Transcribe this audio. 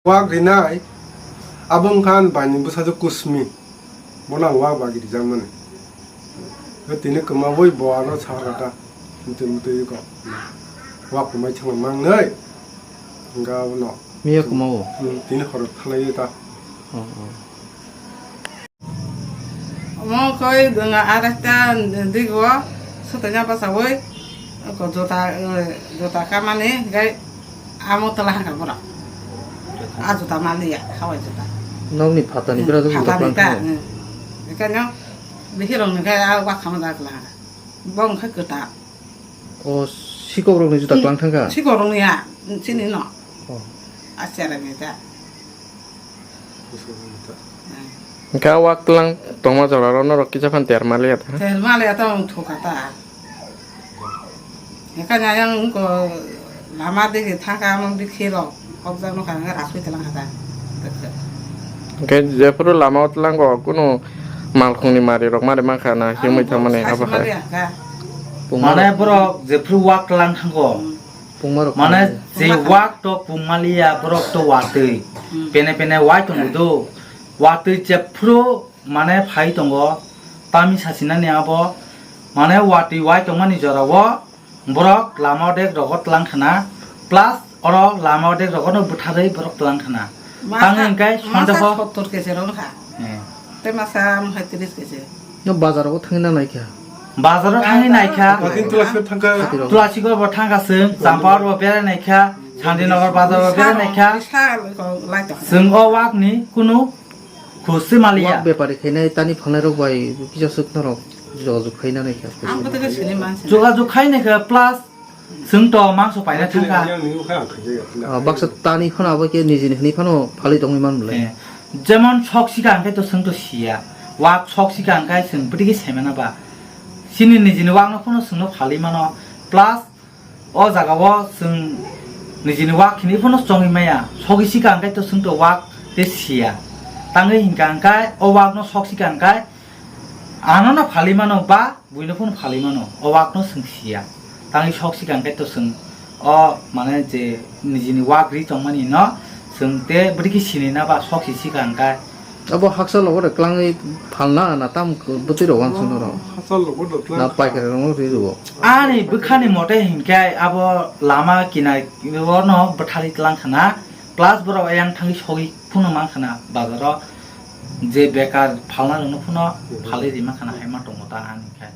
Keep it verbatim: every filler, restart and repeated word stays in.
Wak rinai, abo wngkha ani baini bwsajwk Kusmi. Bono ang wak bagwi rijakmani. Tei tini kwmaui bo ano sakha ta. Mutwi mutwi ko. Wak kwmai thangma mangnai. Hwnkha abono. Miya kwmao? Hmm, tini horo thanglaiwi ta. Oh, oh. Omo koi dwnga araita digo sotanya basawi ko jota, eh, jota kamani gai amo tola hangka borok. A jota maliya, hawai jota. Nokni phatani Hmm, bera jok jota phatani ta, kwlangkha. Hmm. Ekanya bihirong ni gai a wak khama da kwlangkha. Bong khai kwta. O sikok rokni jota Hmm. kwlangthangkha? Sikok rokni ya, chini no. Oh. A chera ni ta. Hwnkhe o wak twlang tongma jorao norok kisa phano ter maliya ta? Ter maliya ta wng thukha ta. Hwnkhe ayang wngkha lama digi thangkha, omo bikhi rok hokjak nokha hwnkhe rasui twlang kha ta. Hwnkhe jephuru lama o twlango kunu malkhungni mari rok mari mankha na himwi thangmani abo hai? Maliya hwnkha. Mane borok jephuru wak twlang thango. Hmm. Pungmarok mane pungmani. Je wak to pungmaliya, borok to watwi. Hmm. Pene pene wai tongo do. Watwi jephuru mane phai tongo. Tami sasinani abo mane watwi wai tongmani jorao borok lama dek rogo tlang khana. Plus oro lama dek rogo no bwtharwi borok tlang khana. Tang hingkai masa sondeho. Sottor keje rong kha. Eh. Tei masa hai tris keje. No bazar o thangwi na naikha. Bazar o thangwi naikha. Bazar o thangwi naikha. Tula sik thangkha. Khati rok. Tula sik bo thangkha chwng, Champawar bo berai naikha, Santinagar bazar bo berai naikha. Chwng o wak ni kunu khus se maliya. Wak bepari khainai tani phalnai rok bai kisa swk norok jogajog khaina naikha. Ang kotha khe sini mansi. Jogajog khai naikha plus Chwng to mangso paina thangkha. Ah, baksa tani phano abo khe nijini hwnwi phano phalwi tongwi man bwlai. Eh, jemon sok sika hwnkhe to chwng to siya. Wak sok sika hwnkhe chwng bwtwi khe saimano ba. Chini nijini wakno phano chwngno phalwi mano. Plus o jagao chwng nijini wak hinwi phano chongwi maya. Sogwi sika hwnkhe to chwng to wak tei siya. Tangwi hinkha hwnkhe o wakno sok sika hwnkhe Ano no phalwi mano ba buino phano phalwi mano, o wak no chwng siya. Tangwi sok sika hwnkhe to chwng o mane je nijini wak ri tongmani no chwng te bwtwi khe sini na ba sok si sika hwnkhe. Abo haksa logo de klangwi phalna na tam bwtwi rok wansuk norok. Haksa logo de klang. Na paikari rok no ri rwo. Ani bwkhani mote hinkhe abo lama kinai o no bwtharwi tlang khana, plus borok ayang thangwi sogwi phano mang khana bazaro. Je bekar phalna rwno phano phalwi rima khana hai ma tongo ta ani khe.